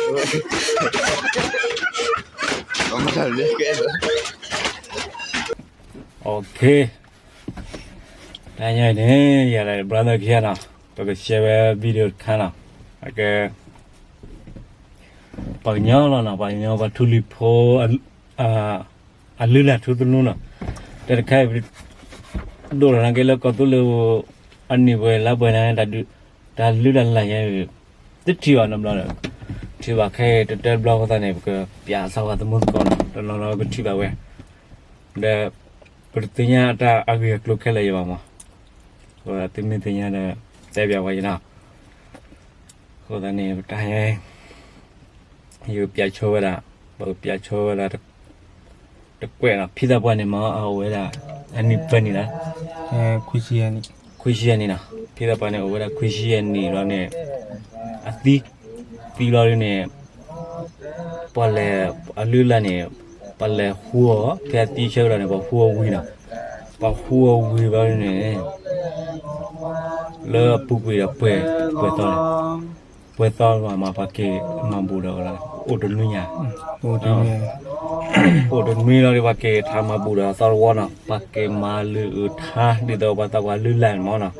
Okay, တၢ်ညါအံၤန့ၣ် ယၤဒီး brother ခံဂၤနီၤ, ပက share ဝဲ video တခါနီၤ, အကဲ ပှၤကညီလီၤနီၤ, ပှၤကညီ ပှၤထူလံၤဖိ အလုၢ်လၢ်ထူသနူနီၤ, တၢ်တခါအံၤ ဒိၣ်ထီၣ်နာ်က့လၢကီၢ်သူလ့ၤ အနံၣ်ပှဲၤလါပှဲၤန့ၣ် တၢ်လုၢ်တၢ်လၢ်ယါ တထံၣ်ဘၣ်နီတဘျီဒီး ထံၣ်ဘၣ်ခဲအံၤ တတၢတဘျီအဃိသတးန့ၣ် ပကပျးစၢ်ဝဲသမူသကိးနီၤ, တနီၤနီၤကထံၣ်ဘၣ်ဝဲ, ဒီး ပတသ့ၣ်ညါအတၢ်အဂ့ၢ်အကျိၤခဲလၢာ်ယံၤဘၣ်မး, သုမ့ၢ်သ့ၣ်ညါဒီး တဲပျးဝဲယၤနီၤ, အဃိသတးန့ၣ် ပတၢ်ဟဲ ယကပျးဆိဝဲဒၣ်, ပကပျးဆိဝဲဒၣ် တကွဲးနီၤ, ဖံသးပှၢ်န့ၣ်မ့ၢ် အအိၣ်ဝဲဒၣ် အနံၣ်ပၢၢ်နံၣ်လၢ ခွံဆံယဲၢ်နံၣ်နီၤ, ဖံသးပှၢ်န့ၣ် အိၣ်ဝဲဒၣ်ခွံဆံယဲၢ်နံၣ်လီၤန့ၣ်, အသံ, သံလီၤဒ်န့ၣ် ပှၤလဲၤ အလုၢ်အလၢ်န့ၣ် ပှၤလဲၤဟူအီၤ ဖဲအသံဆၢကတီၢ်န့ၣ် ပှၤဟူအီၤဝံၤနီၤ, ပှၤဟူအီၤဝံၤဘျီဒ်န့ၣ် လၢအပူၤကွံာ်ဒီးပှဲၤ, ပှဲၤသီန့ၣ်, ပှဲၤသီမး ပှၤက့ၤမၤဘူးဒီး အိၣ်တနွံညါ, အိၣ်တနွံလီၤဒီး ပှၤက့ၤထါမၤဘူးဒီးသီတဝီနီၤ, ပှၤက့ၤမၤလုၢ်အုးထါ ဒ်သိးပှၤသးပှၢ်လုၢ်လၢ်န့ၣ်မ့ၢ်နီၤ.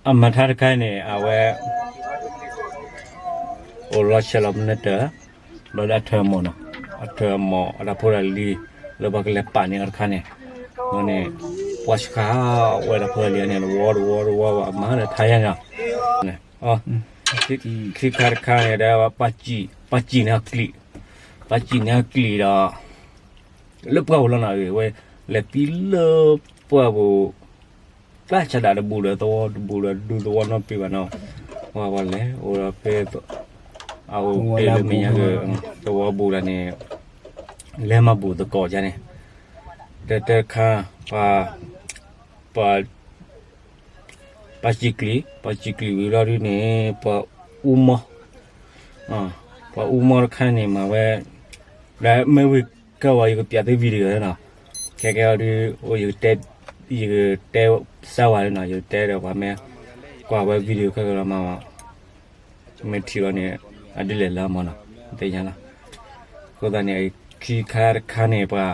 အမၤထါတခါန့ၣ် အဝဲ အိၣ်လီၤဆဲးလီၤမနုၤတၢ် ဘျီဒီးအထၢၣ်အမိၢ်နီၤ, အထၢၣ်အမိၢ် အတၢ်ဖိတၢ်လံၤ လၢပှၤကလဲၤပာ်န့ၢ်အီၤတခါန့ၣ်, န့ၣ် ပှၤဆှၢဝဲတၢ်ဖိတၢ်လံၤန့ၣ် တဝီတဝီတဝီ အမၤဒီးထါယါန့ၣ်, ခံခါတခါန့ၣ် ဒီးပှၤစံၣ်န့ၢ်အကလံၤ, ပှၤစံၣ်န့ၢ်အကလံၤဒီး လၢပှၢ်ပူၤလီၤနီၤ, ဝဲလဲၤသံလၢပှၢ်ပူၤ ကျါဆးဒးတဘူးဒီးသဝီတဘူးဒီးဒူသဝီနီတပ့ၤဘၣ်နီၤ, ပှၤပှၤလဲၤအိၣ်ဒီးဖဲ အအိၣ်တ့ၢ်လၢမဲာ်ညါက့ၤ သဝီဘူးဒီးန့ၣ် လဲၤမၤဘူးသကိးယါန့ၣ်, တၢ်တခါ ပှၤ ပှၤစံၣ်ကျံၤ, ပှၤစံၣ်ကျံၤဝံၤလီၤဒ်န့ၣ် ပှၤအူမီၢ်, ပှၤအူမီၢ်တခါန့ၣ်မၤဝဲ, ဒီးမ့ၢ်ဝံၤကဲဝဲ ယကပျးသု video နီၤ, ခဲကဲအီၤဒုး အိၣ်ယကတဲ, ယကတဲစၢ်ဝဲလီၤနီၤ, ယကတဲဒီးပှၤမ့ၢ်ကွၢ်ဝဲ video ခဲကဲလီၤမး မ့ၢ်ထံၣ်လီၤန့ၣ် အဒ်လဲၣ်လၢမးနီၤ, သ့ၣ်ညါလီၤ. အဃိသတးန့ၣ် ခံခါတခါန့ၣ် ပှၤ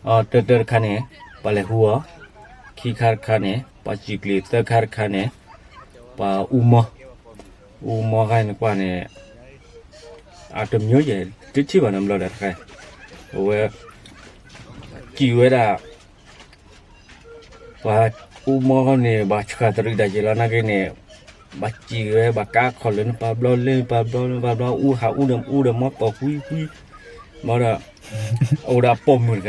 အတၢတၢတခါန့ၣ် ပှၤလဲၤဟူအီၤ, ခံခါတခါန့ၣ် ပှၤစံၣ်ကျံၤ, သၢခါတခါန့ၣ် ပှၤအူမီၢ်, အူမီၢ်ခါန့ၣ်ကွၢ်န့ၣ် အတမံၤယဲၢ် တထံၣ်ဘၣ်နီတဘျီဒီးတခါ, အဝဲ စံၣ်ဝဲဒၣ် ပှၤအူမီၢ်န့ၣ် ဘၣ်ဆှၢတရံးတၢ်က့ၤလီၤနာ်က့န့ၣ်, ဘၣ်စံၣ်ဝဲ ဘၣ်ကးခီၣ်လၢနပာ်ဘျီ လၢနပာ်ဘျီ နပာ်ဘျီ အူဟးအူဒီး အူဒီးမီၢ်တီၢ်ကွံကွံ, မ့ၢ်ဒီး အိၣ်ဒီးအပိာ်မုၣ်တဂၤ,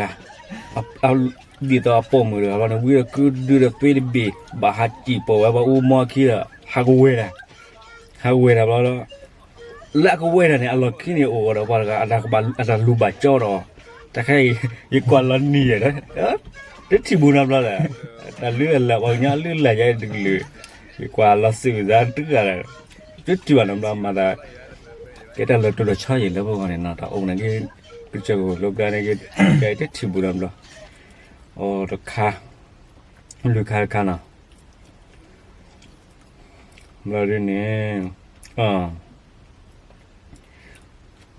ဒ်သိးအပိာ်မုၣ်တဂၤဘျီန့ၣ် ဝံၤဒီးကုဒုဒီးသွ့တဘ့ၣ် ဘၣ်ဟးစံၣ်ပိာ်ဝဲပှၤအူမီၢ်ခံဒီး ဟးကဝဲၤတၢ်, ဟးကဝဲၤတၢ်ဘျီဒီး လၢအကဝဲၤတၢ်န့ၣ် အလီၢ်ခံန့ၣ် အိၣ်ဝဲဒီးပှၤတဂၤ အတၢ်လူၤဘၣ်ကၠီဒီး တၢ်ခဲအံၤ ယကွၢ်လီၤနံၤယဲၢ်ဒီး တထံၣ်ဘူးနီတဘျီဒီး တၢ်လုၢ်အလၢ် ပှၤကညီလုၢ်လၢ်ယဲၢ်တကလုာ် ယကွၢ်လီၤစုၣ်သးတဂၤဒီး တထံၣ်ဘၣ်နီတဘျီ မၤသး ကဲတၢ်လၢတိၢ်လီၤဆီယံၤလၢပဂီၢ်န့ၣ်နီၤ တၢ်အိၣ်နာ်က့ ကစၢၢ်ကလိကျါန့ၣ်က့ တထံၣ်ဘူးနီတဘျီ အိၣ်တခါ လွံၢ်ခါတခါနီၤ ဘျီဒ်န့ၣ်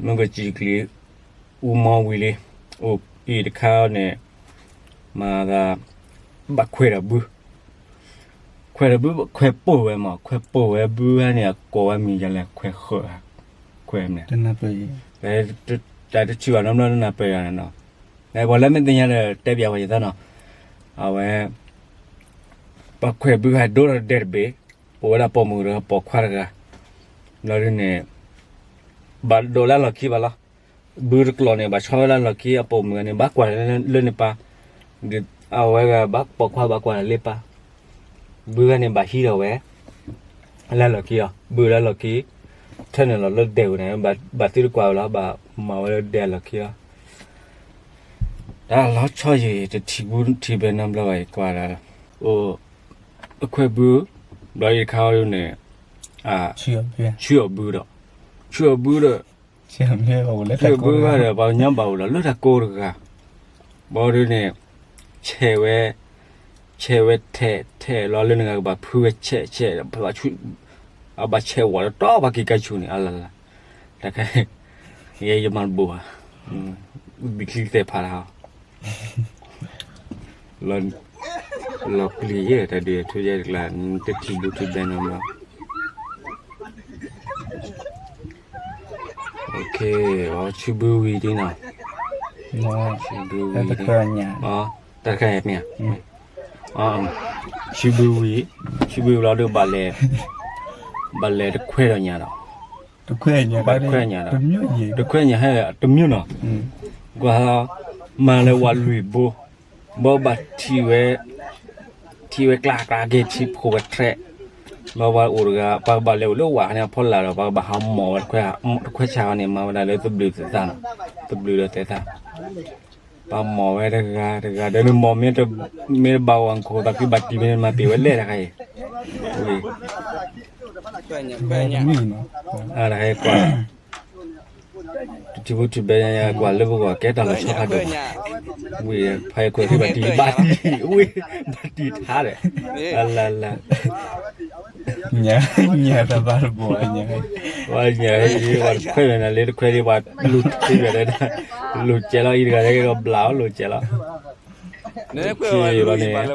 မ့ၢ်ကစံၣ်ကျံၤ အူမီၢ်ဝံၤလံ အိၣ်အံၤတခါန့ၣ် မၤသး ဘၣ်ခွဲးဒီးဘု ခွဲးဒီးဘု ခွဲးပိာ်ဝဲမး ခွဲးပိာ်ဝဲဘုဟဲန့ၣ် အကိးဝဲမံၤယလဲၣ် ခွဲးဃၢၤ ခွဲးမ့ၢ် တၢ်တထံၣ်ဘၣ်နီတဘျီနၢ်ပၢၢ်ယၤန့ၣ်နီၤ ပှၤလၢမ့ၢ်သ့ၣ်ညါဒီး တဲပျးဝဲယသးနီၤ အဝဲ ပှၤခွဲးဘုဟဲဒိၣ်ထီၣ်ဒဲတဘ့ၣ် အိၣ်ဝဲဒၣ်ပိာ်မုၣ်တဂၤပိာ်ခွါတဂၤ ဘျီဒ်န့ၣ် ဘၣ်ဒိးလၢအလီၢ်ခံဘၣ်လီၤ ဘုတကျိၤန့ၣ် ဘၣ်ဆီဝဲလၢအလီၢ်ခံ အပိာ်မုၣ်တဂၤန့ၣ် ဘၣ်ကွၢ်လၢန့ၣ်ပၢ် ဒီး အဝဲဂၤဘၣ်ပိာ်ခွါဘၣ်ကွၢ်လၢလ့ပၢ်, ဘုဂၤန့ၣ်ဘၣ်ဟံးထီၣ်ဝဲ လၢလီၢ်ခံအီၤ ဘုလၢလီၢ်ခံ, ထၢနုာ်လီၤလၢဒဲဝဲန့ၣ် ဘၣ်သုတကွၢ်ဝဲလီၤ ဘၣ်မၤဝဲလၢဒဲအလီၢ်ခံလီၤ. တၢ်လီၤဆီယံၤ တထံၣ်ဘုထံၣ်ဘဲနီတဘျီဘၣ် ယကွၢ်လၢ အိၣ် အခွဲးဘု ဘျီအံၤတခါအီၤဒ်န့ၣ် ဆူအီၣ်ဘုဒီး ဆူအီၣ်ဘုဒီး ဆူအီၣ်ဘုဘၣ်ဒီး ပှၤကညီဘၣ်အိၣ်ဒီးလၢတၢ်ကိးတဂၤ, ဘၣ်ဒ်န့ၣ် ဆဲးဝဲ ဆဲးဝဲထဲးထဲးလီၤလၢနဂၤကဘၣ်ဖုဝဲဆဲးဆဲး အဘၣ်ဆဲးဝဲဒီးတီပှၤက့ၤကါဆူၣ်န့ၣ် အလၢ်လၢ် တခါ ယဲယမၤတဘိၣ်ဘၣ်, ဘံချံသဲးဖးလၢ် လီၤပျံၤယဲၢ်တၢ်ဒုးထူယဲၢ်တကျါ တထံၣ်ဘုထံၣ်ဘဲနီတဘျီ, ဆူဘုဝံၤဒ်နီၤ, ဆူဘုဝံၤဒ်, တၢ်တခါမ့ၢ်ဧါ, ဆူဘုဝံၤ, ဆူဘုဝံၤလီၤဒီး ဘၣ်လဲၤတခွဲဒီးညါဒီး တခွဲညါဒီး တခွဲညါဟဲတမံၤနီၤ, ကွၢ် မၤလၢဝၤလွံၢ်ဘိ, ဘၣ်ဘၣ်ထံၣ်ဝဲ, ထံၣ်ဝဲကျါကျါက့ၤထံၣ်ဖိဝဲတြဲး, ဘၣ်ဝဲအိၣ်တဂၤ ပှၤကဘၣ်လဲၤအိၣ်လၢဝၤန့ၣ်အဖီလာ်ဒီး ပှၤကဘၣ်ဟးမိၢ်ဝဲတခွဲဆါန့ၣ် မၤဝဲဒၣ်လၢသဘျုးသဲးသၣ်နီၤ, သဘျုးဒီးသဲးသၣ် ပှၤမိၢ်ဝဲတဂၤတဂၤ ဒီးနမိၢ်မ့ၢ်တဘၣ်ဝဲ ခိၣ်သးခုဘၣ်တံၢ်မ့ၢ်မၤပ့ၤဝဲလဲၣ်တခါအံၤ, ဝံၤ, တခါအံၤကွၢ်, တထံၣ်ဘုထံၣ်ဘဲညါ ကွၢ်လၢပဂီၢ်ကဲတၢ်လီၤဆီဖးဒိၣ်, ဝံၤ ဖးယံၤခွဲးသ့ၣ်ဘၣ်တံၢ်ဘၣ်တံၢ်, ဝံၤ, ဘၣ်တံၢ်ထါဒီး, အလၢ်လၢ် ညါတဘၣ်တဘိၣ်ညါ, ဝဲညါအံၤ ပှၤတခွဲးဝဲန့ၣ်လၢတခွဲးဒ်ပှၤလူၤထံဝဲဒၣ်, လူၤကဲလီၤအံၤတဂၤလၢကဘျးအီၤလူၤကဲလီၤ, လီၤန့ၣ်,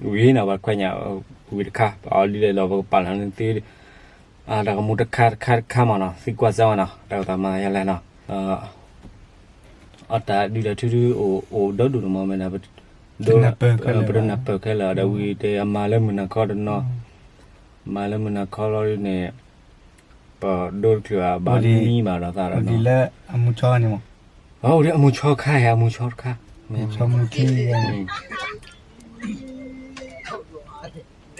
ဝံၤန့ၣ် ပှၤခွဲးညါ, ဝံၤတခါ ပအီၤလံလဲၣ်လီၤ ပကပာ်လီၤန့ၣ်သ့, တၢ်ဂီၤမူတခါတခါတခါမးနီၤ သံကွၢ်စၢ်ဝဲနီၤ တၢ်ကသးမၤယလဲၣ်နီၤ အတၢ်ဒုးတၢ်ထုဒု အိၣ်ဒီဒူၣ်န့ၣ်မ့ၢ်မ့ၢ်ဒၣ် ပတနၢ်ပၢၢ်ခဲလၢာ်ဒီးဝံၤတဲအမၤလၢမုၢ်နၤခီတနီၤ, မၤလၢမုၢ်နၤခီလီၤဒ်န့ၣ်, ပဒိတချုးဘၣ်မံဘၣ်ဒီးသးဒီး, အိၣ်ဒ်အမူဆီခါဧါ အမူဆီတခါ, မူဆီဒီး, ဆီ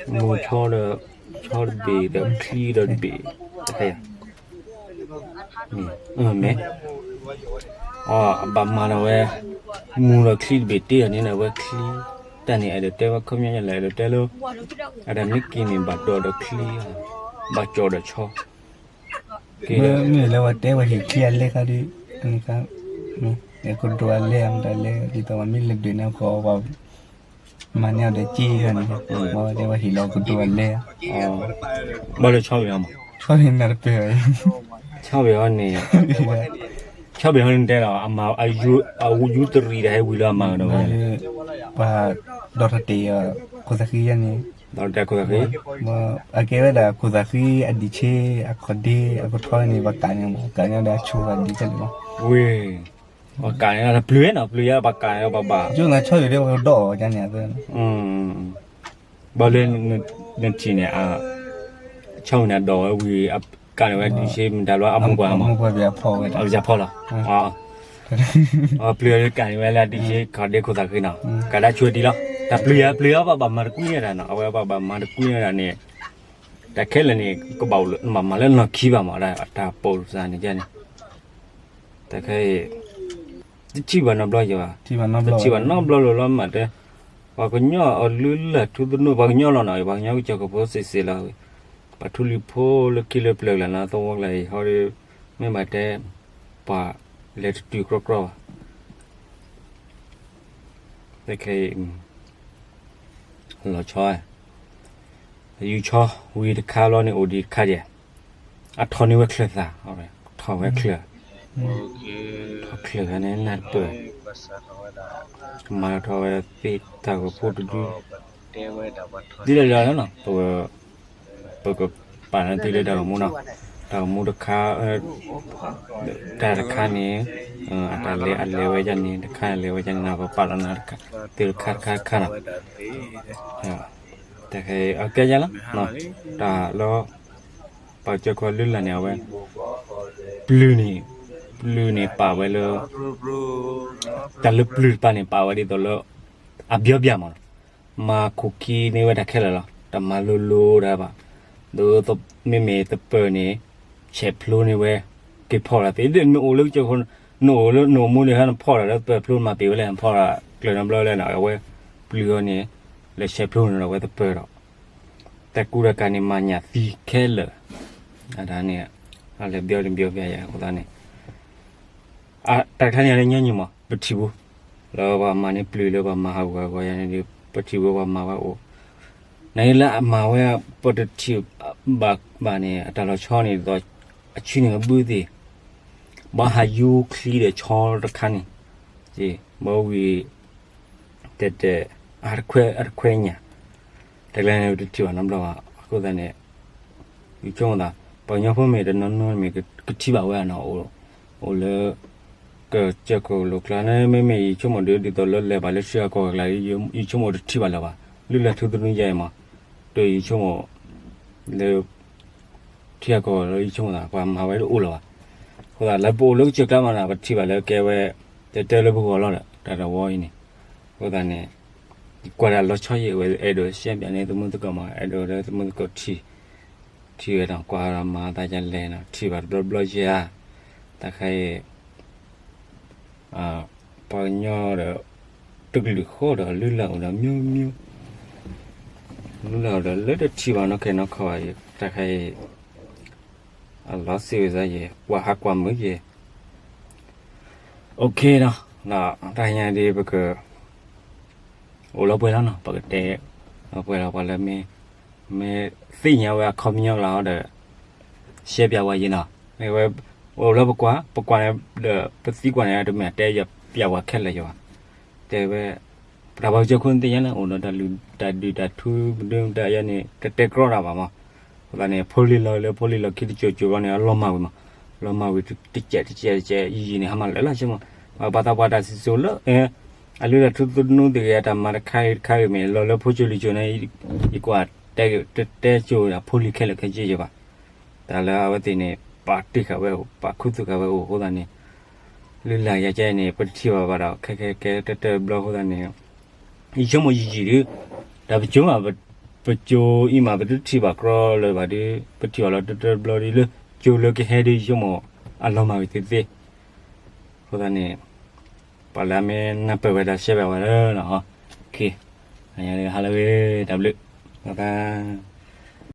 တဘ့ၣ်ဒီးချံဒီးတဘ့ၣ်, တခါယၤ မ့ၢ်, အဘၣ်မၤလီၤဝဲ, မူဒီးချံတဘ့ၣ်တ့ၢ်အီၤန့ၣ် အဝဲချံ, တၢ်န့ၣ်အဲၣ်ဒိးတဲဝဲခီပညီလဲၣ် အဲၣ်ဒိးတဲလၢ, အတၢ်မ့ၢ်က့ၤန့ၣ် ဘၣ်ဒိးဒီးချံ, ဘၣ်ကၠီဒီးဆီ, မ့ၢ်လၢဝဲတဲဝဲဟ့ၣ်ချံအလဲခါဒီး, ကဒိးအလဲအမတၤလဲ ဒ်သိးပှၤမ့ၢ်လဲၤဒုးန့ၣ်ဃီ မၤန့ၢ်အီၤဒီးက့ၢ်ခါန့ၣ်, တဲဝဲဟ့ၣ်လီၤကဒိးအလဲ, ဘၣ်လၢဆီဝံၤအီၤမး, ဆီဝံၤနၤတပၢၢ်, ဆီဝံၤအီၤန့ၣ်, ဆီဝံၤအီၤန့ၣ်တဲလီၤ, အယူတရံးဒီးဟဲဝံၤလၢအမၤကဒီးဝဲ, ပှၤဒီးထီၣ်တ့ၢ်အီၤ, ခိၣ်သးဃံယဲန့ၣ်, ဒီးတဲခိၣ်သးဃံ, အကဲဝဲဒၣ်ခိၣ်သးဃံအဒံးဆ့, အခီၣ်ဒ့, အခီၣ်ထီန့ၣ် ပှၤကးန့ၣ်မး, ကးန့ၣ်ဒီးအဆိကတၢၢ်ဒ်လဲၣ်မး, ဝ့ၢ် ပှၤကးန့ၣ် တပျုၤနီၤ ပျုၤယဲပှၤကးန့ၣ်ပှၤဘၣ်, ကၠိနၤဆီယိၤဒ်ပှၤကဒီးအီၤန့ၣ်, ဘၣ်လၢ, နထံၣ်န့ၣ်, ဆီန့ၣ်အဒိးဝဲဝံၤ, ကးန့ၢ်ဝဲဒံးဆ့မတၤလီၤ အမိၢ်ပှၢ်မး, အဝဲဖီလီၤ, ပျုၤကးန့ၢ်ဝဲလၢဒံးဆ့ ခီၣ်ဒ့ခိၣ်သးဃံနီၤ, ကးဒၣ်ဆိဒံးလီၤ, တၢ်ပျုၤယဲပျုၤယဲပှၤဘၣ်မၤတကွံန့ၣ်ဒၣ်နီၤ အဝဲပှၤဘၣ်မၤတကွံန့ၣ်ဒၣ်န့ၣ်, တၢ်ခဲလၢာ်န့ၣ် ကဘၣ်အိၣ်လၢမၤလၢနီၢ်ခံဘၣ်မး တၢ်ပိာ်စၢ်န့ၣ်ကဲန့ၣ်, တၢ်ခဲအံၤ, တထံၣ်ဘၣ်နီတဘျီယၤဘၣ်, တထံၣ်ဘၣ်နီတဘျီလီၤလီၤမးတဲ, ပှၤကညီအလုၢ်လၢ်ထူသနူ ပှၤကညီလီၤနီၤ ပှၤကညီကစၢၢ်ခိၣ်ဖိစ့ၢ်စ့ၢ်လီၤ, ပှၤထူလံၤဖိလၢခံလၢပျၢၤလၢ်နီၤ သဝီကျါအံၤဟီဒီး, မ့ၢ်ဘၣ်တဲ, ပှၤလဲၤတတုၤကြီကြီဘၣ် ခဲအံၤ, လီၤဆီ, ယူၤဆီ, ဝံၤတခါလီၤန့ၣ်အိၣ်ဒံးတခါယဲၢ်, အထီၣ်န့ၢ်ဝဲချၢၣ်သး, ထီၣ်ဝဲချၢၣ်, ထီၣ်ချၢၣ်န့ၣ်နၢ်တပၢၢ်, ကမၤထီၣ်ဝဲသ့ၣ်တၢ်ဂီၤဖိတဒု, ဒ်လဲၣ်လီၤနီၤ ပကပာ်လီၤသုလၢတၢ်ဂီၤမူနီၤ, တၢ်ဂီၤမူတခါ, တၢ်တခါန့ၣ်, အတၢ်လဲၤအလဲၤဝဲဒ်န့ၣ် တခါလဲၤဝဲဒ်န့ၣ် ပပာ်လီၤနၤ, သုတခါတခါတခါနီၤ, တၢ်ခဲအံၤအကဲယါလီၤ, တၢ်လၢ, ပှၤကၢခိၣ်လုၢ်လၢ်န့ၣ် အဝဲ, ပျုၤန့ၣ်, ပျုၤန့ၣ်ပာ်ဝဲလၢ, တၢ်လၢပျုၤတပၤန့ၣ် ပာ်ဝဲဒ်သိးလၢ, အဘျီဘၣ်မးနီၤ, မၤခိၣ်ခံန့ၢ်ဝဲတၢ်ခဲလၢာ်လီၤ, တမၤလိၤလိၤတၢ်ဘၣ်, ဒီးမ့မ့ၢ်သပၢၤန့ၣ် ဆဲးဖျိန့ၢ်ဝဲ က့ၤဖီၣ်တၢ်သ့, ဒ်နမ့ၢ်အိၣ်လၢကစၢၢ်ခိၣ်, နအိၣ်လၢနအိၣ်မူန့ၣ် ဟဲနဖီၣ်တၢ်လၢသပၢၤဖျိနမၤပ့ၤဝဲလဲၣ်, နဖီၣ်တၢ်ကျၢၤနီတဘျီလဲၣ်နီၤ, အဝဲပျုၢ်အီၤန့ၣ် လဲၤဆဲးဖျိန့ၢ်ဒီးအဝဲသပၢၤဒီး တၢ်ကူတၢ်ကၤန့ၣ်မၤညၣ်သံခဲလၢာ်, အတၢ်န့ၣ် အလဲၤဘျီန့ၣ်ဘျီဘၣ်ယၤအဃိသတးန့ၣ် တၢ်တခါန့ၣ်လၢညီနုၢ်မး ပထံၣ်ဘၣ် လၢပှၤမၤန့ၢ်ပျုၢ်လၢပှၤမၤဟးဂူာ်ဟးဂီၤယၤန့ၣ်ဒီး ပထံၣ်ဘၣ်ပှၤမၤဝဲအိၣ်, နၤလၢအမၤဝဲ ပတထံၣ်ဘၣ်ဘၣ်န့ၣ် အတၢ်လီၤဆီန့ၣ်ဒ်သိး အဆူန့ၣ်ကဘုသ့ၣ်, ဘၣ်ဟးယူချံဒီးဆီတခါန့ၣ်, ဘၣ်ဝံၤ တဲတဲ အတခွဲညၣ်, တၢ်ကျဲန့ၣ် ပတထံၣ်ဘၣ်နီတဘျီဘၣ်. အဃိသတးန့ၣ် ယဆိကမိၣ်သး ပှၤကညီဖိမ့ၢ်တနီၤနီၤမ့ၢ်ကထံၣ်ဘၣ်ဝဲနီၤ, အိၣ်လၢ ကစၢၢ်ခိၣ်လိၤကျါန့ၣ် မ့မ့ၢ်ယဆိကမိၣ်ဒီး ဒ်သိးလၢလဲၤဘၣ်လၢထံဂၤကီၢ်ဂၤကျါ ယဆိကမိၣ်တထံၣ်ဘၣ်လၢၤဘၣ်, လုၢ်လၢ်ထူသနူယါအံၤမး, ဒီးယဆိကမိၣ် လၢ ထံဂၤကီၢ်ဂၤလၢယဆိကမိၣ်သး ပှၤမၤဝဲတအိၣ်လၢၤဘၣ်. အဃိသတးလၢပအိၣ်လၢကစၢၢ်ကျါမးနီၤ ပထံၣ်ဘၣ်လၢကဲဝဲ တဲတဲလၢပဂီၢ်လီၤဒီး တၢ်တဝီအံၤန့ၣ်, အဃိသတးန့ၣ် ယကွၢ်ဒၣ်လီၤဆီယဲၢ်ဝဲ အဲၣ်ဒိးရှဲပၠးန့ၢ်သမုသကိးမး အဲၣ်ဒိးလၢသမုသကိးထံၣ်, ထံၣ်ဝဲဒီးကွၢ်ဒီးမၤသးဒ်လဲၣ်နီၤ ထံၣ်ဘၣ်တဘျီဘျီယဲၢ်ဧါ, တၢ်ခါအံၤ ပှၤကညီဒီး တကလုာ်ဃီဒီးလုၢ်လၢ်အိၣ်ဒီး မျိုးမျိုး, လုၢ်လၢ်အိၣ်ဒီးလၢတထံၣ်ဘၣ်နီၢ်ခဲနီၢ်ခီဘၣ်ယဲၢ် တၢ်ခါအံၤ အလီၤစံးဝဲစ့ၢ်ယဲၢ် ကွၢ်ဟးကွၢ်မုာ်ယဲၢ် OK နီၤ, တၢ်ဟါညါဒ်ပက အိၣ်လီၤပှဲၤလီၤနီၤ ပကတဲ လီၤပှဲၤလီၤပှၤလၢမ့ၢ် မ့ၢ်သ့ၣ်ညါဝဲအခီပညီလီၤဒီး ရှဲပၠးဝဲယဲၢ်နီၤ, မ့ၢ်ဝဲ အိၣ်လၢပကွၢ် ပကွၢ်န့ၣ်ဒီး ပသံကွၢ်န့ၣ် တမ့ၢ်တဲပၠးဝဲခဲလၢာ်ယဲၢ်ဘၣ်, တဲဝဲ ပတၢ်ပှၤကစၢၢ်ခိၣ်န့ၣ်သ့ၣ်ညါလၢ အိၣ်ဒီးတၢ်လုၢ်တၢ်ဒုၣ်တၢ်ထူ ပဒုတၢ်ယါန့ၣ် တတဲကြီတၢ်ဘၣ်မး, အဃိသတးန့ၣ် ဖိလံၤလီၤလၢဖိလံၤလီၢ်ခံတစိၤစိၤဘျီန့ၣ် အလီၤမၢ်ဝံၤမး, လီၤမၢ်ဝံၤတစဲးတစဲးတစဲး ယံာ်ယံာ်န့ၣ် ဟါမၢ်လၢာ်လီၤဆိကမိၣ်, ပှၤသးပှၢ်တၢ်စံၣ်စိၤလၢ အလုၢ်တၢ်ထူသနူသ့ၣ်ဂ့ၤ အတၢ်မၤတခါဂ့ၤတခါဂ့ၤမ့ၢ် လီၤလၢဖိစိၤလံၤစိၤန့ၣ် ယကွၢ်တဲတတဲစိၤဒီးဖိလံၤခဲလၢာ်ခဲဆ့ယဲၢ်ဘၣ်, တၢ်လၢအဝဲသ့ၣ်န့ၣ် ပာ်တ့ၢ်ဃာ်ဝဲအိၣ် ပာ်ခူသူၣ်ဃာ်ဝဲအိၣ်အဃိသတးန့ၣ် လုၢ်လၢ်ယါကဲန့ၣ် ပတထံၣ်ဘၣ်ဘၣ်ဒီး ခဲခဲကဲတၢၢ်တၢၢ်ဘျီအဃိသတးန့ၣ် ယဆိကမိၣ်ယံာ်ယံာ်ဒီး တၢ်ပစိၤမး ပစိၤအံၤမး ပတထံၣ်ဘၣ်ကြီလၢၤဘၣ်ဒီး ပထံၣ်ဘၣ်လီၤတၢၢ်တၢၢ်ဘျီဒီးလၢ စိၤလၢကဟဲဒီး ယဆိကမိၣ် အလီၤမၢ်ဝံၤသ့သ့ အဃိသတးန့ၣ် ပှၤလၢအမ့ၢ်နၢ်ပၢၢ်ဝဲဒၣ် ရှဲပၠးဝဲလၢနီၤ, ဟါလၢအဂ့ၤ တၢ်ဘျုး ဘၣ်ဘၣ်